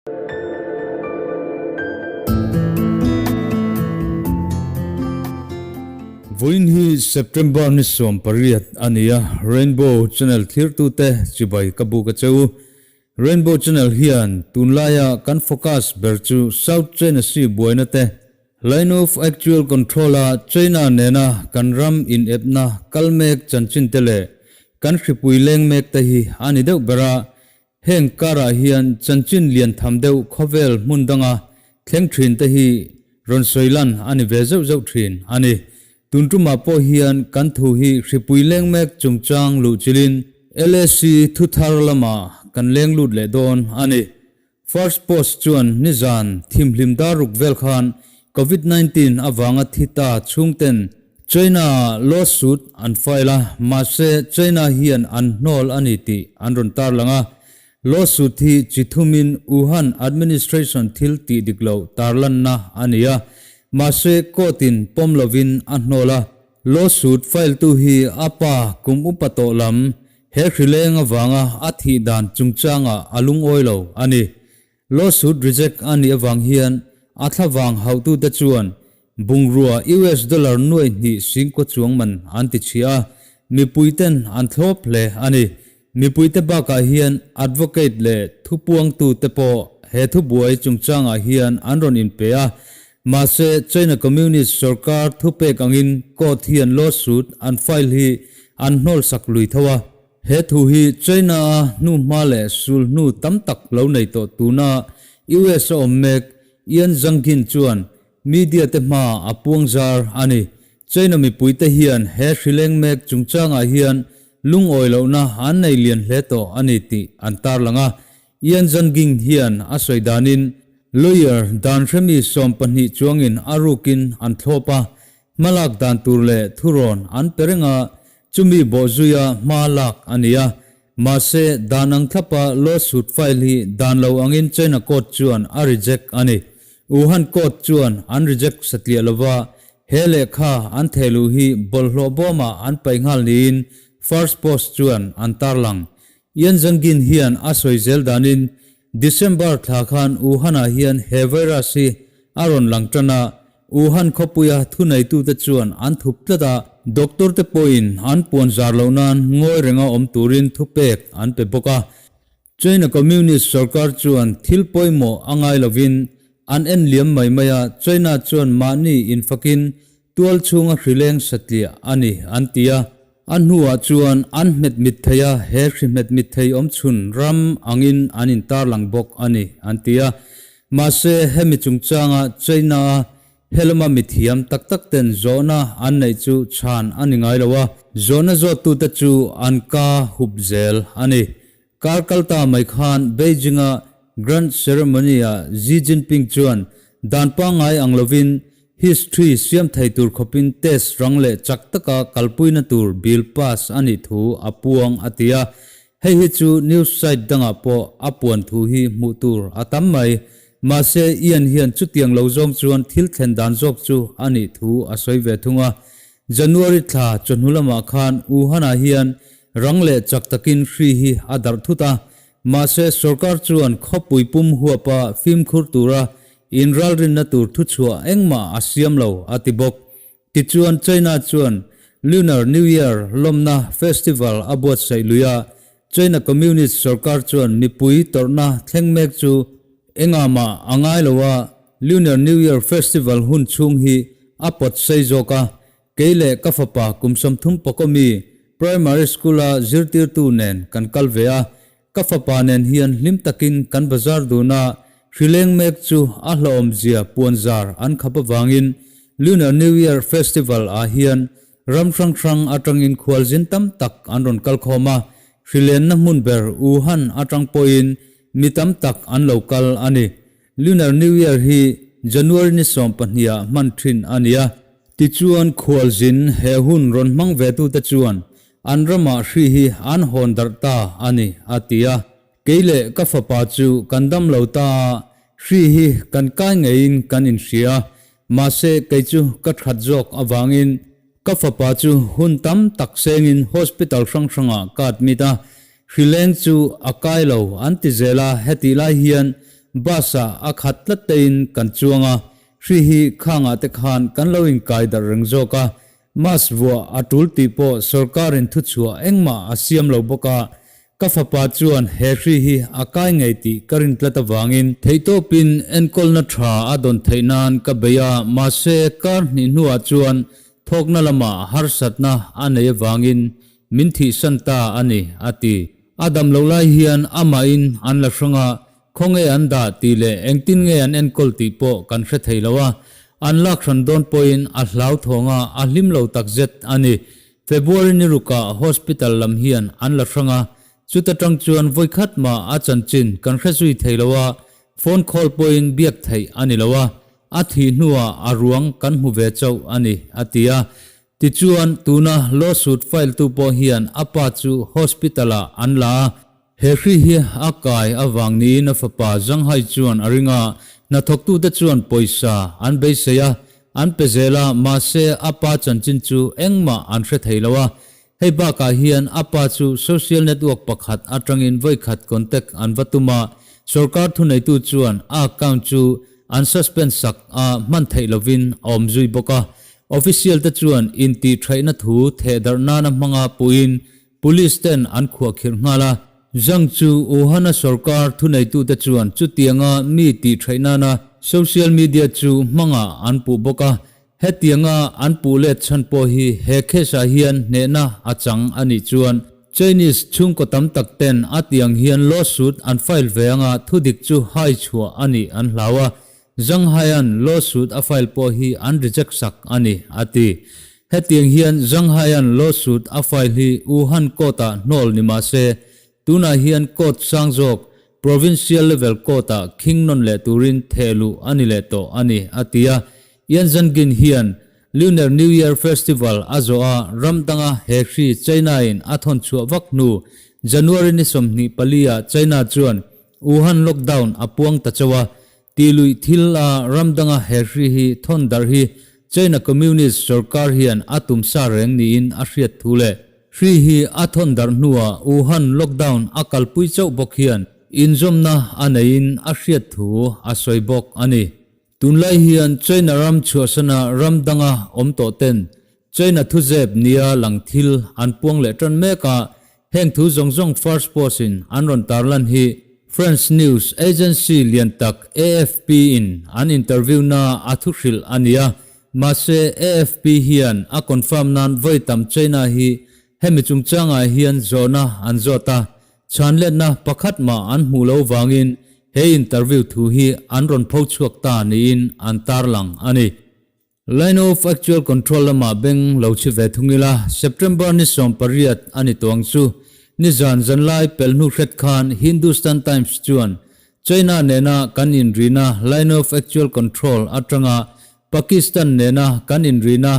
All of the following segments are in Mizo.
Vawiin hi September ni 18 a ni a, Rainbow Channel thlirtute chibai ka buk a che u. Rainbow Channel hian tunlaia kan focus ber chu South China Sea buaina te, Line of Actual Control-a China nena kan ram inepna kal mek chanchin te leh kan hripui leng mek te hi a ni deuh ber a. Heng karah hian chanchin lian tham deuh khawvel hmun danga thleng thin te hi rawn sawi lan a ni ve zeuh zeuh thin a ni. Tun tumah pawh hian kan thu hi hripui leng mek chungchang luhchilhin LAC thuthar lamah kan leng lut leh dawn a ni. First Post chuan nizan thimhlim dar ruk vel khan Covid 19 avanga thi ta chhungten China-ah lawsuit an file a, mahse China hian an hnawl a ni tih an rawn tarlang a. Lawsuit hi chi thumin Wuhan administration thil tih dik loh tarlanna a ni a, mahse court-in pawm lovin a hnawl a. Lawsuit file-tu hi a pa kum upa tawh lam he hrileng avanga a thih dan chungchangah a lungawi lo a ni. Lawsuit reject a nih avang hian a thlavang hauhtute chuan bungrua US dollar nuai hnih singkaw chuang man an ti chhia a, mipuiten an thlawp hle a ni. Mipuite bakah hian advocate leh thupuangtute pawh he thubuai chungchangah hian an rawn inpe a, mahse China Communist sorkar thupek angin court hian lawsuit an file hi an hnawlsak lui tho a. He thu hi China-a hnuhma leh sul hnu tam tak lo nei tawh tuna US a awm mek Ian Zhangqin chuan media te hma a puang zar a ni. China mipuite hian he hrileng mek chungchangah hian lungawi lohna an nei lian hle tawh a ni tih an tarlang a. Ian Zhangqin hian a sawi danin lawyer dan hremi 12 chuangin a rukin an thlawp a, Hmalak dan tur leh thurawn an pe reng a, chumi bawhzuia hma lak a ni a. Mahse, dan ang thlapa lawsuit file hi dan lo angin China court chuan a reject a ni. Wuhan court chuan an reject satliah lova, he lehkha an thehluh hi bawlhhlawh bawmah an paih nghal niin First Post chuan an tarlang. Yan Zhangin hian a sawi zel danin December thla khan Wuhan-ah hian he virus hi a rawn lang tan a, Wuhan khawpuia thuneitute chuan an thup tlat a, doctor te pawhin an puan zar loh nan ngawi renga awm turin thupek an pe bawk a. China Communist sorkar chuan thil pawimawh a ngai lovin an en liam mai mai a, China chuan mahni infakin Tual chhunga hrileng satliah a ni an ti a, a hnuah chuan an hmet mit thei a, he hri hmet mit thei awm chhun ram angin an intarlang bawk a ni an ti a. Mahse, hemi chungchanga China-a helama mithiam tak tak ten zawhna an neih chu chhan a ni ngai lo a, zawhna zawttute chu an ka hup zel a ni. Kar kalta mai khan Beijing-a Grand Ceremony-ah Xi Jinping chuan dan pangngai ang lovin History siam thei tur khawpin test rang leh chak taka kalpuina tur bill pass a nih thu a puang a ti a, hei hi chu news site dangah pawh a puan thu hi hmuh tur a tam mai. Mahse, Ian hian chutiang lo zawng chuan thil thlen dan zawk chu a nih thu a sawi ve thung a. January thla chawhnu lamah khan Wuhan-ah hian rang leh chak takin hri hi a darh thut a, mahse sorkar chuan khawpui pum huapa fimkhur tura Inralrinna tur thuchhuah engmah a siam lo, a ti bawk. Tichuan China chuan Lunar New Year lawmna festival a buatsaih lui a, China Communist sorkar chuan mipui tawrhna thleng mek chu engah mah a ngai lo a, Lunar New Year festival hun chhung hi a pawt sei zawk a, kei leh ka fapa kum 30 pakawmi primary school-a zirtirtu nen kan kal ve a, Ka fapa nen hian hlim takin kan bazar dun a, hrileng mek chu a hlauhawmzia puanzar an khap avangin Lunar New Year Festival ah hian ram hrang hrang atangin khualzin tam tak an rawn kal khawm a, hrilenna hmun ber Wuhan atang pawhin mi tam tak an lo kal a ni. Lunar New Year hi January ni 12 ah hman thin a ni a. Tichuan khualzin he hun rawn hmang ve tute chuan An ramah hri hi an hawn darh ta a ni, a ti a. Kei leh ka fapa chu kan dam lo ta a, hri hi kan kai ngeiin kan inhria. Mahse, kei chu ka that zawk avangin ka fapa chu hun tam tak sengin hospital hrang hrangah ka admit a, hri leng chu a kai lo an ti zel a, hetih lai hian bus ah a khat tlat te in kan chuang a, hri hi khang ah te khan kan lo inkai darh reng zawk a, mask vuah a tul tih pawh sorkar in thuchhuah engmah a siam lo bawk a, Ka fapa chuan he hri hi a kai ngei tih ka rin tlat avangin theihtawpin enkawlna tha a dawn theih nan ka bei a, mahse kar hnih hnuah chuan thawkna lamah harsatna a nei avangin min thihsan ta a ni, a ti. A dam loh lai hian amahin an la hrang a, khawnge an dah tih leh engtin nge an enkawl tih pawh kan hre thei lo a, an lak hran dawn pawhin a hlauthawng a, a hlim lo takzet a ni. February ni rukah hospital lam hian an la hrang a, chuta tang chuan vawikhat mah a chanchin kan hre zui thei lo a, phone call pawhin biak theih a ni lo a, a thih hnuah a ruang kan hmu ve chauh a ni, a ti a. Tichuan, tuna lawsuit file tu pawh hian a pa chu hospital ah an la a, He hri hi a kai avang niin a fapa Zanghai chuan a ring a, hnathawktute chuan pawisa an beisei a, an pe zel a, mahse a pa chanchin chu engmah an hre thei lo a. Hei bakah hian a pa chu social network pakhat atangin vawikhat contact an va tum a, sorkar thuneitu chuan a account chu an suspend sak a hman theih lovin a awm zui bawk a. Official te chuan intihtheihna thu thehdarh nana hmanga puhin Police ten an khuahkhirh nghal a, Zhang chu Wuhan-a sorkar thuneitute chuan chutianga mi tih theih nana social media chu hmangah an puh bawk a, hetianga an puh let chhan pawh hi he case-ah hian hnehna a chang a nih chuan Chinese chhungkaw tam tak ten a tiang hian lawsuit an file ve anga thudik chu hai chhuah a nih an hlau a, Zhang Haian lawsuit a file pawh hi an reject sak a ni, a ti. Hetiang hian Zhang Haian lawsuit a file hi Wuhan court-ah hnawl ni mah se, tunah hian court sang zawk, provincial level court-ah khing nawn leh turin theh luh a ni leh tawh a ni, a ti a. Yan Zhangin hian Lunar New Year Festival a zawh a, ram danga he hri China-in a thawn chhuah vak hnu January ni 24 ah China chuan Wuhan lockdown a puang ta chauh a, tih luih thil a ram danga he hri hi thawn darh hi China Communist sorkar hian a tum sa reng niin a hriat thu leh hri hi a thawn darh hnuah Wuhan lockdown a kalpui chauh bawk hian inzawmna a neiin a hriat thu a sawi bawk a ni. Tunlai hian China ram chhuahsana ram danga awm tawh ten China thuzep nia lang thil an puang leh tan mek a, heng thu zawng zawng First Post in an rawn tarlan hi French news agency lian tak AFP in an interview na a thu hrilh a ni a, mahse AFP hian a confirm nan vawi tam China hi hemi chungchangah hian zawhna an zawt a, Chhanletna pakhat mah an hmuh lo vangin he interview thu hi an rawn pho chhuak ta niin an tarlang a ni. Line of Actual Control lamah beng lo chhi ve thung ila, September ni 18 a ni tawng chu nizan zanlai pelh hnu hret khan Hindustan Times chuan China nena kan inrina Line of Actual Control atanga Pakistan nena kan inrina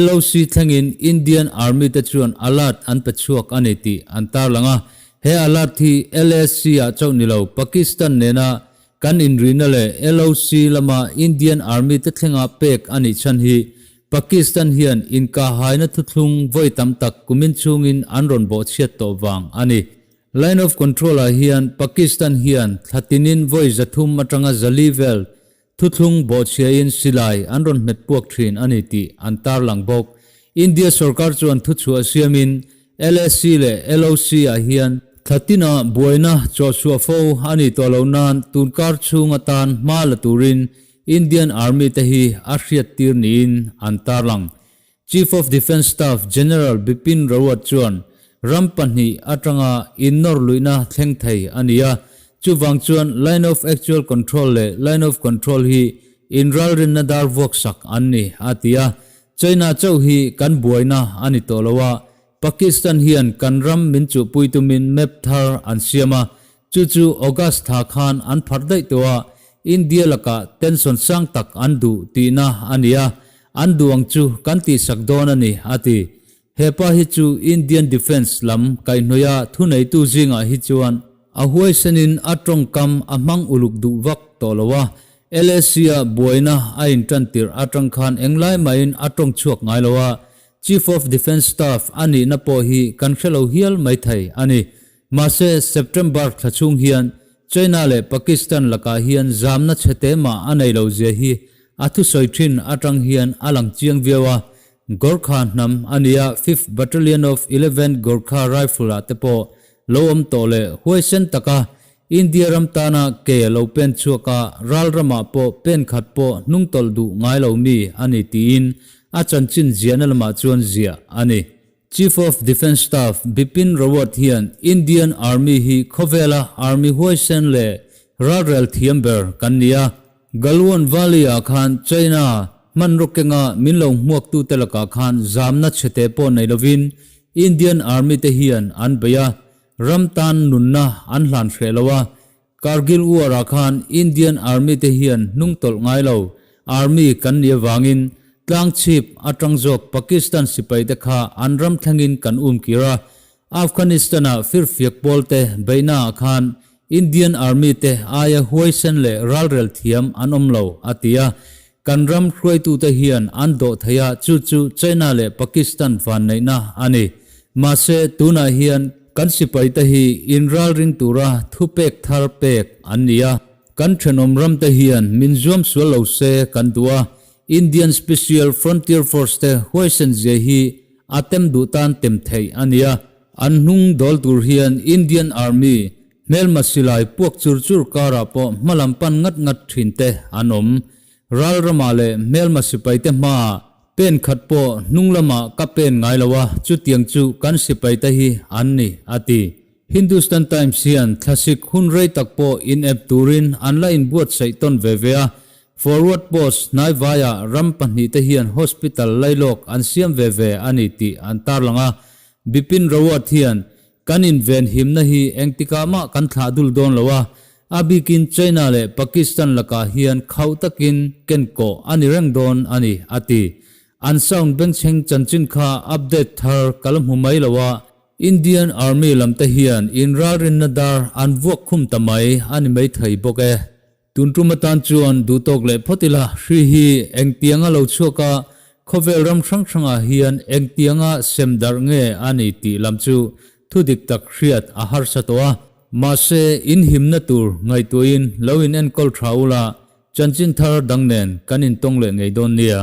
LOC thlengin Indian Army te chuan alert an pe chhuak a ni tih an tarlang a. He alert hi LAC ah chauh ni lo, Pakistan nena kan inrina leh LOC lama Indian Army te thlenga pek a nih chhan hi Pakistan hian inkahaina thuthlung vawi tam tak kumin chhungin an rawn bawhchhiat tawh vang a ni. Line of Control ah hian Pakistan hian thla tinin vawi 300 atanga 400 vel Thuthlung bawhchhiain silai an rawn hmet puak thin a ni tih an tarlang bawk. India sorkar chuan thuchhuah siamin LAC leh LOC ah hian thla tina buaina chawhchhuah fo a nih tawh loh nan tunkar chhung atan hma la turin Indian Army te hi a hriattir niin an tarlang. Chief of Defence Staff General Bipin Rawat chuan ram pahnih atanga innawr luihna thleng thei a ni a, chuvang chuan Line of Actual Control leh Line of Control hi inralrinna dar vuak sak an ni, a ti a. China chauh hi kan buaina a ni tawh lo a, Pakistan hian kan ram min chuhpui tumin map thar an siam a, chu chu August thla khan an pharh daih tawh a, India lakah tension sang tak an duh tihna a ni a, an duh ang chu kan tihsak dawn a ni, a ti. Hepa hi chu Indian Defence lam kaihhnawih a thuneitu zingah hi chuan a huaisenin a tawngkam a hmang uluk duh vak tawh lo a, LAC-a buaina a intan tirh atang khan englai mahin a tawng chhuak ngai lo a, Chief of Defence Staff a nihna pawh hi kan hre lo hial mai thei a ni. Mahse, September thla chhung hian China leh Pakistan lakah hian zamna chhete mah a nei lo zia hi a thusawi thin atang hian a lang chiang viau a. Gorkha hnam a nia Fifth Battalion of Eleventh Gorkha Rifle ah te pawh lo awm tawh leh huaisen taka India ram tana ke lo pen chhuak a, ral ramah pawh pen khat pawh hnungtawlh duh ngai lo mi a ni tiin a chanchin ziahna lamah chuan ziah a ni. Chief of Defence Staff Bipin Rawat hian Indian Army hi khawvela Army huaisen leh ralrel thiam ber kan ni a, Galwan Valley-ah khan China hmanraw kenga min lo hmuaktute lakah khan zamna chhete pawh nei lovin Indian Army te hian an bei a, Ram tan nunna an hlan hreh lo a, Kargil War ah khan Indian Army te hian hnung tawlh ngai lo, Army kan nih avangin tlang chhip atang zawk Pakistan sipai te kha an ram thlengin kan um kir a, Afghanistan ah firfiak pawl te beihna ah khan Indian Army te aia huaisen leh ralrel thiam an awm lo, a ti a. Kan ram hruaitute hian an dawh thei a, chu chu China leh Pakistan vanneihna a ni. Mahse, tunah hian kan sipaite hi inralring tura thupek thar pek an ni a. Kan thenawm ramte hian min zuam sual lo se kan duh a, Indian Special Frontier Force te huaisen zia hi a tem duh tan tem theih a ni a. An hnung dawl tur hian Indian Army Hmelma silai puak chur chur karah pawh hmalam pan ngat ngat thin te an awm. Ral ramah leh hmelma sipai te hmaah pen khat pawh hnung lamah ka pen ngai lo a, chutiang chu kan sipai te hi an ni, a ti. Hindustan Times hian thlasik hun rei tak pawh inep turin an la inbuatsaih tawn ve ve a, Forward post hnaivaiah ram pahnihte hian hospital lailawk an siam ve ve a ni tih an tarlang a, Bipin Rawat hian Kan invenhimna hi engtikah mah kan thlah dul dawn lo a, a bikin China leh Pakistan lakah hian khauh takin ken kawh a ni reng dawn a ni, a ti. An sound bengchheng chanchin kha update thar ka la hmu mai lo a, Indian Army lamte hian inralrinna dar an vuak khum ta mai a ni maithei bawk e. Tun tum atan chuan duhtawk leh phawt ila, hri hi engtianga lo chhuak a, khawvel ram hrang hrangah hian engtianga sem darh nge a ni tih lam chu thu dik tak hriat a harsa tawh a. Mahse, inhimna tur ngaihtuahin lo in enkawl tha ula, chanchin thar dang nen kan intawng leh ngei dawn nia.